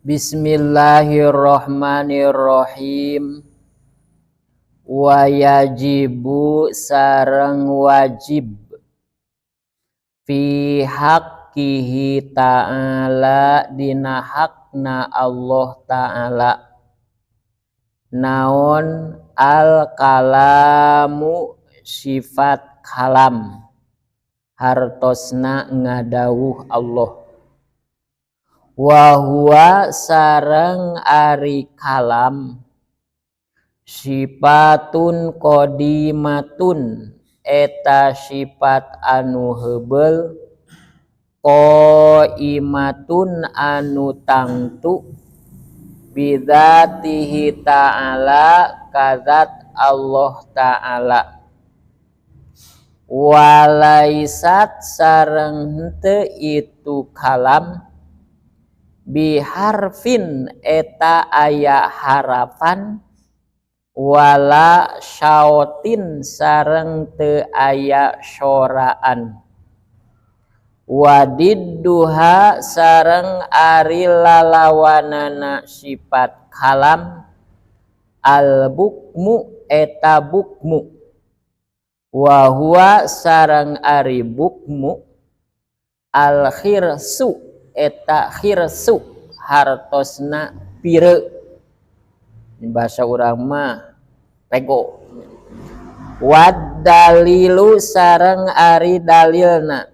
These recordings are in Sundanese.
Bismillahirrahmanirrahim. Wayajibu sareng wajib fi haqqihi ta'ala dina hakna Allah ta'ala naon al kalamu sifat kalam hartosna ngadawuh Allah wa huwa sareng ari kalam sifatun qadimatun eta sifat anu heubeul qaimatun anu tangtu bidzatihi ta'ala kadzat Allah ta'ala walaisat sareng henteu itu kalam biharfin eta aya harafan wala syautin sareng teu aya soraan wadidduha sareng ari lalawanana sifat kalam al bukmu eta bukmu wa huwa sareng ari bukmu al khirsu eta khirsu hartosna pire bahasa urang mah pego wad dalilu sareng ari dalilna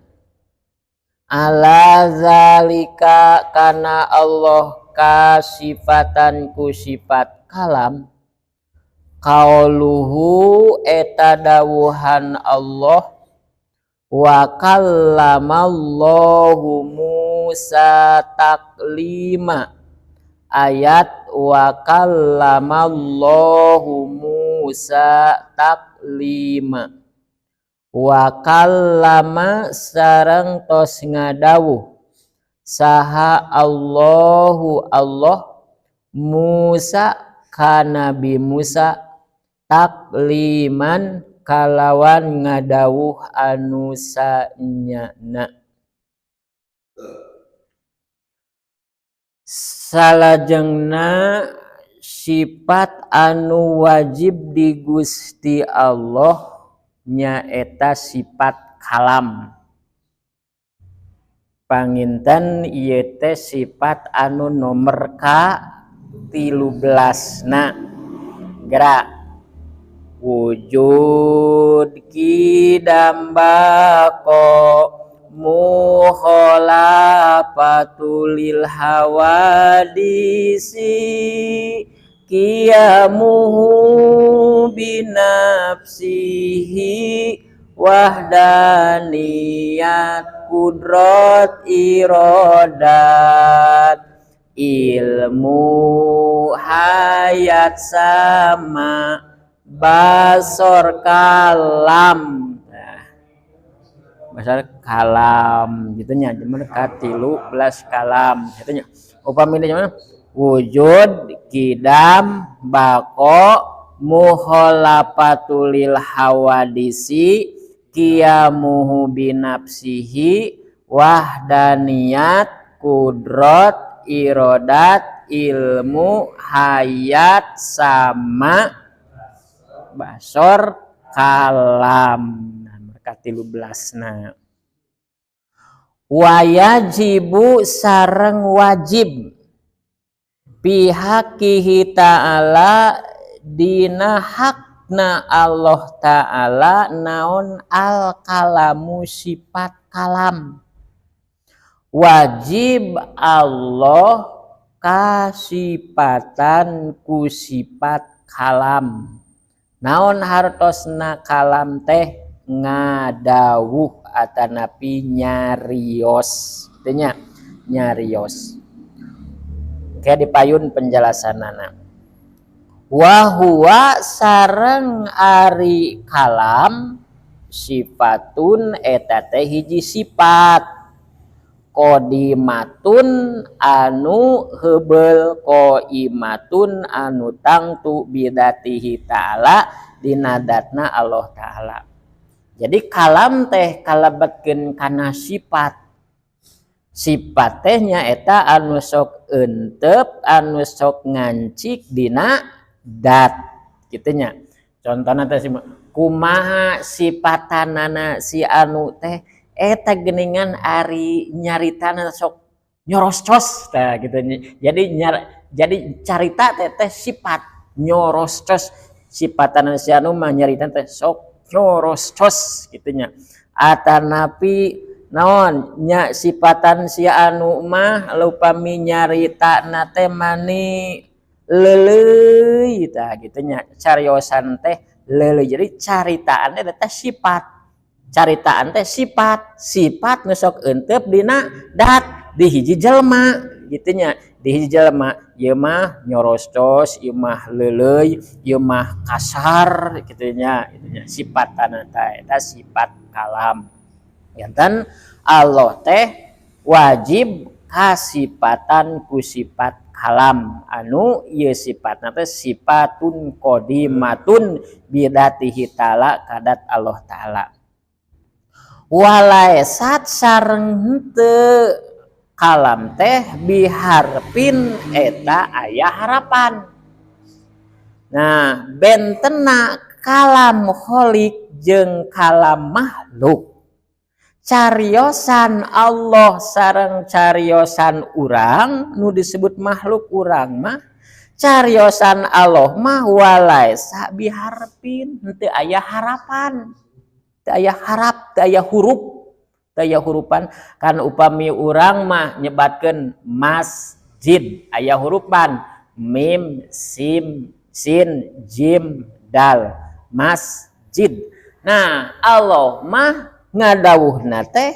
ala zalika kana Allah kasifatan ku sifat kalam qauluhu eta dawuhan Allah wa kallamallahu Musa taklima ayat wa kallamallahu Musa taklima wa kallama sareng tos ngadawuh saha Allahu Allah Musa ka Nabi Musa takliman kalawan ngadawuh anu sanyana. Salajengna sifat anu wajib di Gusti Allah nyaeta sifat kalam. Panginten ieu teh sifat anu nomer ka 13 na. Gerak wujud kidam bako mukhalafatulil hawadisi qiyamuhu binafsihi wahdaniyat kudrat iradat ilmu hayat sama basor kalam. Bahasa kalam gitu nya cuman ka-13 kalam gitu nya. Upami nya wujud kidam bako mukhalafatulil hawadisi qiyamuhu binafsihi wahdaniyat kudrat iradat ilmu hayat sama basor kalam. Ka-13 na. Wayajibu sareng wajib pihakihi ta'ala dina hakna Allah ta'ala naon al kalamu sifat kalam. Wajib Allah kasipatan ku sifat kalam. Naon hartosna kalam teh ngadawuh atanapi nyarios tanya nyarios kayak dipayun penjelasanana wa huwa sareng ari kalam sifatun eta teh hiji sifat qadimatun anu heubeul qaimatun anu tangtu bidatihi ta'ala dina datna Allah ta'ala. Jadi kalam teh kalebetkeun kana sifat. Sifat teh nyaeta anu sok entep, anu sok ngancik dina dat kitu nya. Contohna teh kumaha sipatanana si anu teh, eta geuningan ari nyaritana sok nyoroscos tah kitu nya. Jadi jadi carita teh teh sifat nyoroscos, sifatana si anu mah nyaritana teh sok nyoroscos kitu nya. Atanapi naon nya, sifatan si anu mah upami nyaritana teh mani leuleuy tah kitu nya, cariosan teh leuleuy. Jadi caritaan teh teh sifat, caritaan teh sifat, sifat nu sok eunteup dina dat di hiji jelema kitu nya. Di hiji jelema ieu mah nyoroscos, ieu mah leuleuy, ieu mah kasar kitu nya, kitu nya sifatana teh eta sifat kalam. Janten Allah teh wajib kasipatan ku sifat kalam anu ieu sifatna teh sifatun qadimatun bidzatihi ta'ala, kadat Allah Ta'ala. Walaisat sareng henteu kalam teh biharfin eta aya harapan. Nah, bentena kalam kholik jeung kalam makhluk, cariosan Allah sareng cariosan urang nu disebut makhluk urang mah, cariosan Allah mah walaisa biharfin, henteu aya harapan, teu aya harap, teu aya huruf, teu aya hurupan. Kan upami urang mah nyebatkeun masjid aya hurupan mim, sim, sin, jim, dal, masjid. Nah, Allah mah ngadawuhna teh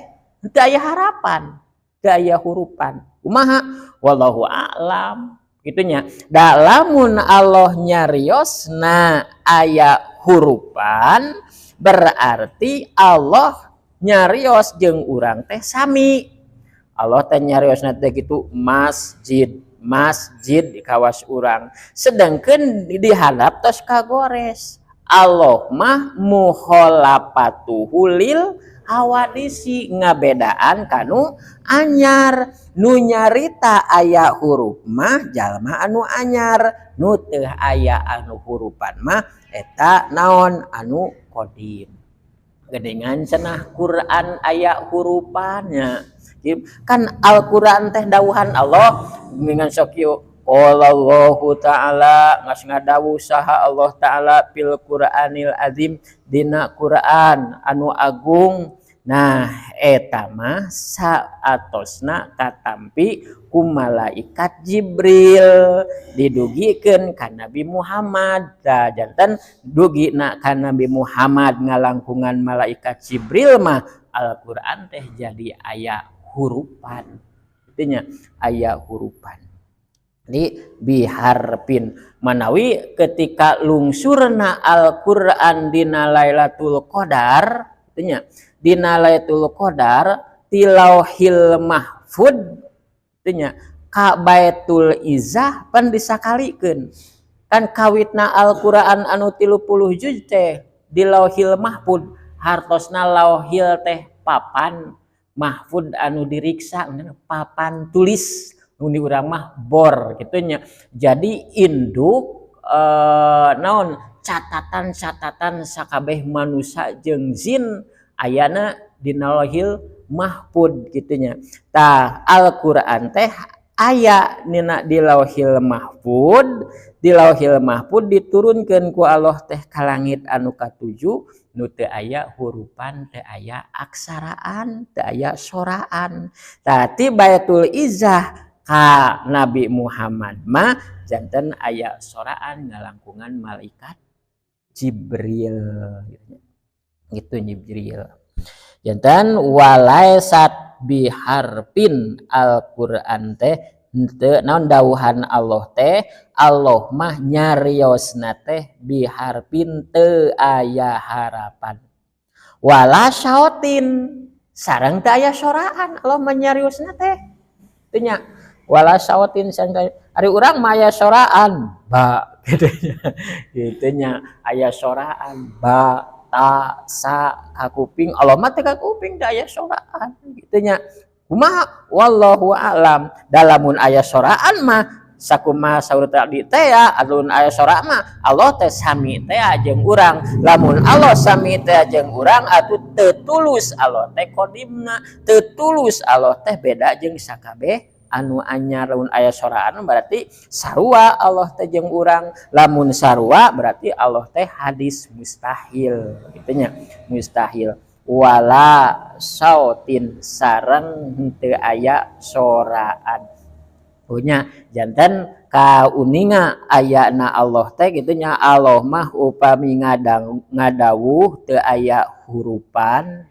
teu aya harapan, teu aya hurupan. Kumaha? Wallahu a'lam. Kitu nya. Da lamun Allah nyariosna aya hurupan, berarti Allah nyarios jeung urang teh sami. Allah teh nyariosna teh kitu masjid, masjid di kawas urang. Sedangkan di handap tos kagores. Allah mah mukhalafatuhu lil hawadisi, ngabedaan kanu anyar. Nu nyarita aya huruf mah jalma anu anyar, nu teu aya anu hurupan mah eta naon anu qadim. Gedengan cenah Quran aya hurupannya. Kan Al-Quran teh dawuhan Allah dengan sok kieu, qala Allahu ta'ala, ngas ngadawuh saha Allah ta'ala fil Qur'anil azim, dina Quran anu agung. Nah, eta mah saatosna katampi ku malaikat Jibril didugikeun ka Nabi Muhammad. Tah, janten dugina ka Nabi Muhammad ngalangkungan malaikat Jibril mah Al-Qur'an teh jadi aya hurupan. Artinya aya hurupan. Jadi biharfin manawi ketika lungsurna Al-Qur'an dina Lailatul Qadar, artinya dina Lailatul Qadar ti Lauhil Mahfud, artinya ka Baitul Izzah pan disakalikeun. Kan kawitna Al-Qur'an anu 30 juz teh di Lauhil Mahfud, hartosna Lauhil teh papan, mahfud anu diriksa, papan tulis, nu di urang mah bor kitu nya. Jadi induk naon catatan-catatan sakabeh manusia jeung jin ayana dina Lauhil Mahfud kitu nya. Tah, Al-Qur'an teh aya nina di Lauhil Mahfud, di Lauhil Mahfud diturunkeun ku Allah teh ka langit anu katujuh nu teu aya hurupan, teu aya aksaraan, teu aya soraan. Tah, ti Baitul Izzah ka Nabi Muhammad mah janten aya soraan ngalangkungan malaikat Jibril gitu, Jibril. Janten walaisat biharfin, Al-Qur'an teh henteu naon dawuhan Allah teh, Allah mah nyariosna teh biharfin, teu aya harapan, wala sautin sareng teu aya soraan. Allah mah nyariosna teh teu nya wala sautin sareng. Ari urang mah aya soraan ba kitu nya, kitu nya, aya soraan ba ta sa ka kuping. Allah mah teu ka kuping, teu aya soraan kitu nya. Kumaha? Wallahu a'lam. Da lamun aya soraan mah sakumaha saur tadi teh ya, lamun aya sora mah Allah teh sami teh jeung urang. Lamun Allah sami teh jeung urang atuh teu tulus Allah teh qadimna, teu tulus Allah teh beda jeung sakabeh anu anyar. Lamun aya soraan berarti sarua Allah teh jeung urang. Lamun sarua berarti Allah teh hadis mustahil kitu nya, mustahil. Wala sautin sareng henteu aya soraan. Punya janten kauninga ayana Allah teh kitu nya. Allah mah upami ngadawuh teu aya hurupan,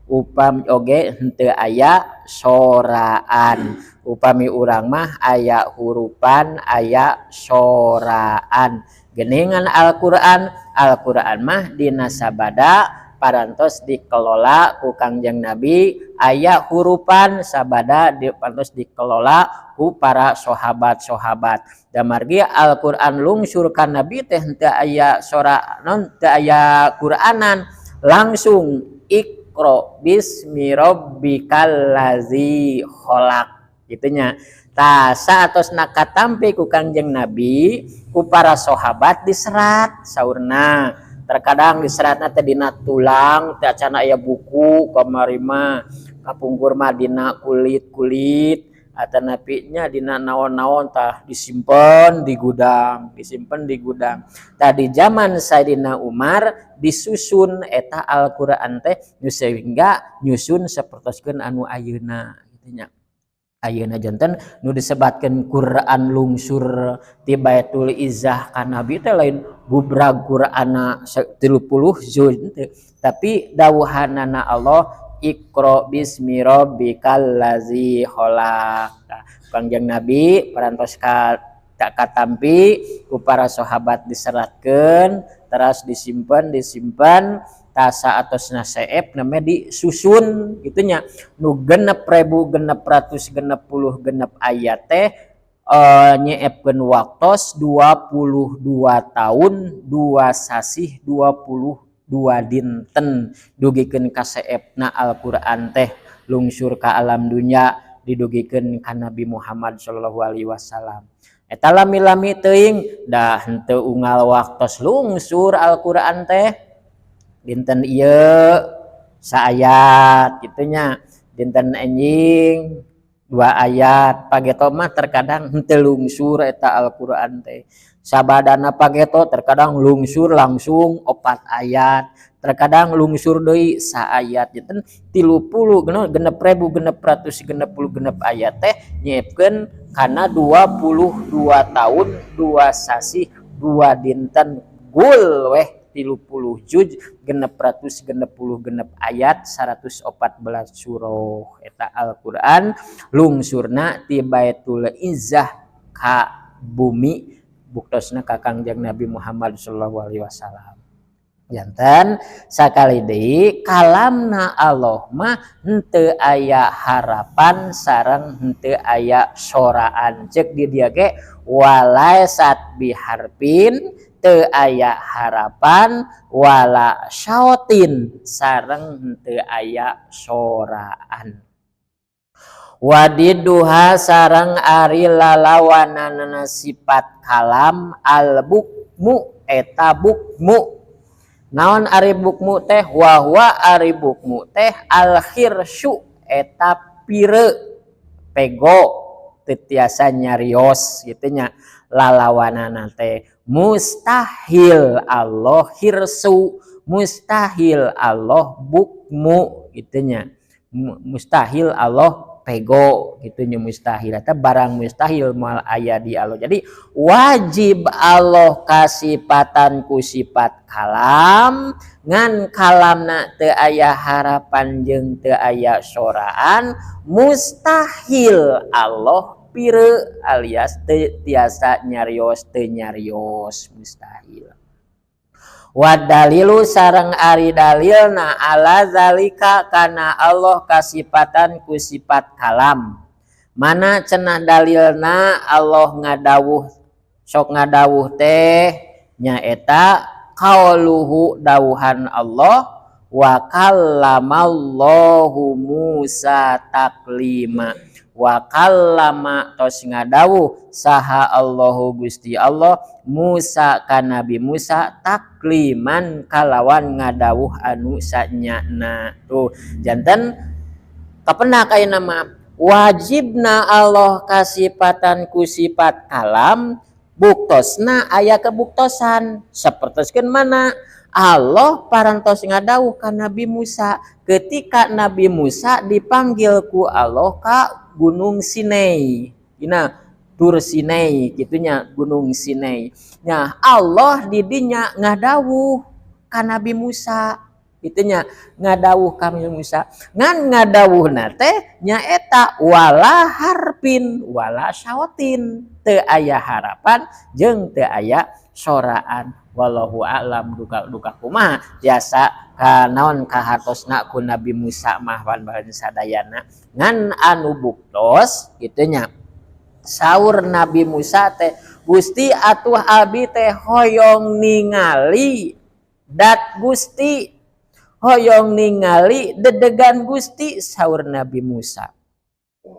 upami oge henteu aya soraan. Upami urang mah aya hurupan, aya soraan. Geningan Al-Qur'an, Al-Qur'an mah dina sabada parantos dikelola ku Kangjeng Nabi, aya hurupan sabada di parantos dikelola ku para sahabat-sahabat. Da margi Al-Qur'an lungsur ka Nabi teh henteu aya sora non, teu aya Qur'anan, langsung iqra bismi rabbikal ladzi khalaq kitu nya. Tah saatosna katampi ku Kangjeng Nabi, ku para sahabat diserat saurna. Terkadang diseratna teh dina tulang, teh acan aya buku kamari mah, kapungkur mah dina kulit-kulit atanapi nya dina naon-naon, tah disimpen di gudang, disimpen di gudang. Tadi zaman Sayyidina Umar disusun eta Al-Qur'an teh sehingga nyusun sapertoskeun anu ayeuna kitu nya. Ayeuna janten nu disebatkeun Quran lungsur ti Baitul Izzah ka Nabi teh lain gubrag Qur'anna 30 juz teu, tapi dawuhanana Allah iqra bismi rabbikal ladzi khalaq. Tah Kangjeng Nabi parantos ka katampi ku para sahabat diseratkeun, teras disimpen, disimpen. Tah saatosna seep namanya disusun kitu nya, nu 6666 ayat teh, nyeepkeun waktos 22 tahun 2 sasih 22 dinten dugikeun ka seepna Al-Qur'an teh lungsur ka alam dunya didugikeun ka Nabi Muhammad sallallahu alaihi wasallam. Eta lami-lami teuing da henteu unggal waktos lungsur Al-Qur'an teh. Dinten ieu saayat kitu nya, dinten enjing 2 ayat. Pageto mah terkadang henteu lungsur eta Al-Qur'an teh sabadana. Pageto terkadang lungsur langsung 4 ayat, terkadang lungsur deui saayat. Janten 30 6666 ayat teh nyiepkeun kana 22 tahun 2 sasih 2 dinten gul weh 30 juz 666 ayat 114 surah eta Al-Qur'an lungsurna ti Baitul Izzah ka bumi buktosna ka Kangjeng Nabi Muhammad sallallahu alaihi wasallam. Janten sakali deui kalamna Allah mah henteu aya harapan sareng henteu aya soraan. Cek di dieu ge walaisat biharfin, teu aya harapan, wala syautin sareng henteu aya soraan. Wadiduha sareng ari lalawanana sifat kalam al bukmu eta bukmu. Naon ari bukmu teh? Wahwa ari bukmu teh al khirsu eta pire pego teu tiasa nyarios kitu nya. Lalawanana teh mustahil Allah khirsu, mustahil Allah bukmu kitu nya, mustahil Allah pego kitu nya, mustahil eta barang mustahil moal aya di Allah. Jadi wajib Allah kasipatan ku sifat kalam, ngan kalamna teu aya harapan jeung teu aya soraan, mustahil Allah pire alias teu tiasa nyarios, teu nyarios mustahil. Wa dalilu sareng ari dalilna ala zalika kana Allah kasipatan ku sifat kalam. Mana cenah dalilna Allah ngadawuh sok ngadawuh teh nyaeta qauluhu dawuhan Allah Wa kallamallahu Musa taklima. Wa kallama tos ngadawuh saha Allahu Gusti Allah Musa ka Nabi Musa takliman kalawan ngadawuh anu sanyana. Tuh, janten kapenak ayeuna mah wajibna Allah kasipatan ku sifat kalam, buktosna aya kebuktosan sapertoskeun mana Allah parantos ngadawuh ka Nabi Musa ketika Nabi Musa dipanggil ku Allah ka Gunung Sinai. Dina Tur Sinai gitunya, Gunung Sinai. Nah, Allah didinya ngadawuh ka Nabi Musa gitunya, ngadawuh ka Nabi Musa. Ngan ngadawuhna teh nyaeta wala harpin wala sautin, teu aya harapan jeung teu aya soraan. Wallahu a'lam duka duka kumaha tiasa kanaon kahartosna ku Nabi Musa mah pan sadayana. Ngan anu buktos gitunya, saur Nabi Musa teh, "Gusti, atuh abi teh hoyong ningali dat Gusti, hoyong ningali dedegan Gusti," saur Nabi Musa.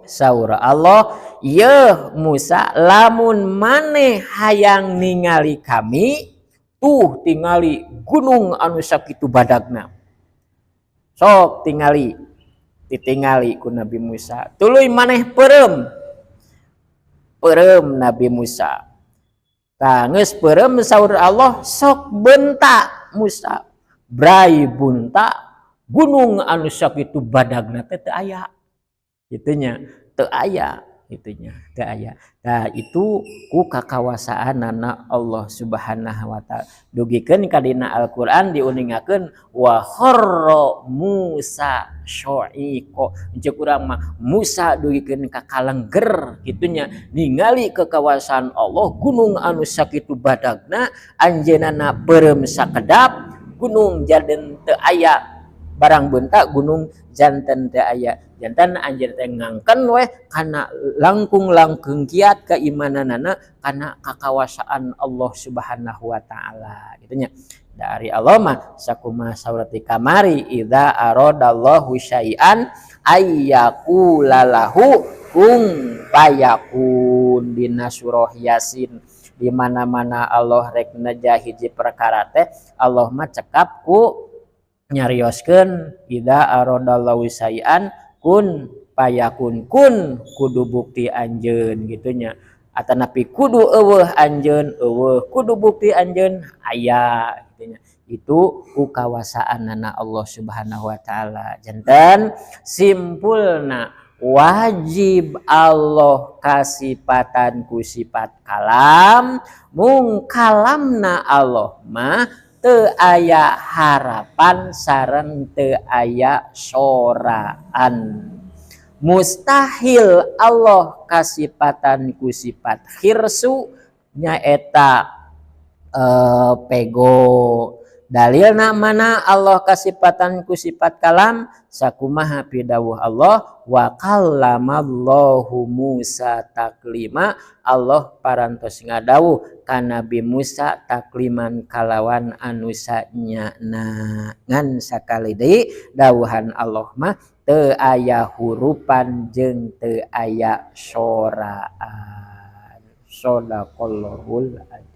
Saur Allah, "Yeuh Musa, lamun maneh hayang ningali kami, tuh tingali gunung anu sakitu badagna, sok tingali." Ditingali ku Nabi Musa, tuluy maneh peureum. Peureum Nabi Musa. Tah, geus peureum, saur Allah, "Sok bentak, Musa." Brai bunta, gunung anu sakitu badagna teh teu aya gitunya, teu aya gitunya, teu aya. Nah, itu ku kakawasaanana Allah Subhanahu wa Ta'ala. Dugikeun ka dina Al-Qur'an diuningakeun wa kharra Musa sha'iqa. Ceuk urang mah Musa dugikeun ka kalengger gitunya, ningali kekawasaan Allah, gunung anu sakitu badagna, anjeunna peureum sakedap, gunung janten teu aya. Barang bentak, gunung janten teu aya. Janten anjeun teh ngangken weh kana langkung-langkung kiat keimananana kana kakawasaan Allah Subhanahu wa Taala gitu nya. Dari Allah mah sakumaha saur ti kamari, idza aradallahu syai'an ayyaqula lahu kun fayakun, dina surah Yasin. Di mana-mana Allah rek neja hiji perkara teh, Allah mah cekap ku nyarioskeun idza aradallahu syai'an kun payakun. Kun kudu bukti anjeun gitunya, atanapi kudu euweuh anjeun euweuh, kudu bukti anjeun aya gitunya. Itu ku kawasaanana Allah Subhanahu wa Taala. Janten simpulna wajib Allah kasipatan ku sifat kalam, mung kalamna Allah mah teu aya harapan sareng teu aya soraan. Mustahil Allah kasipatan ku sifat khirsu, nyaeta pego. Dalilna mana Allah kasipatan ku sifat kalam? Sakumaha pidawuh Allah wa kallamallahu Musa taklima. Allah parantos ngadawuh ka Nabi Musa takliman kalawan anu sanyana. Ngan sakali deui, dawuhan Allah mah teu aya hurupan jeung teu aya soraan. Shadaqallahul azim.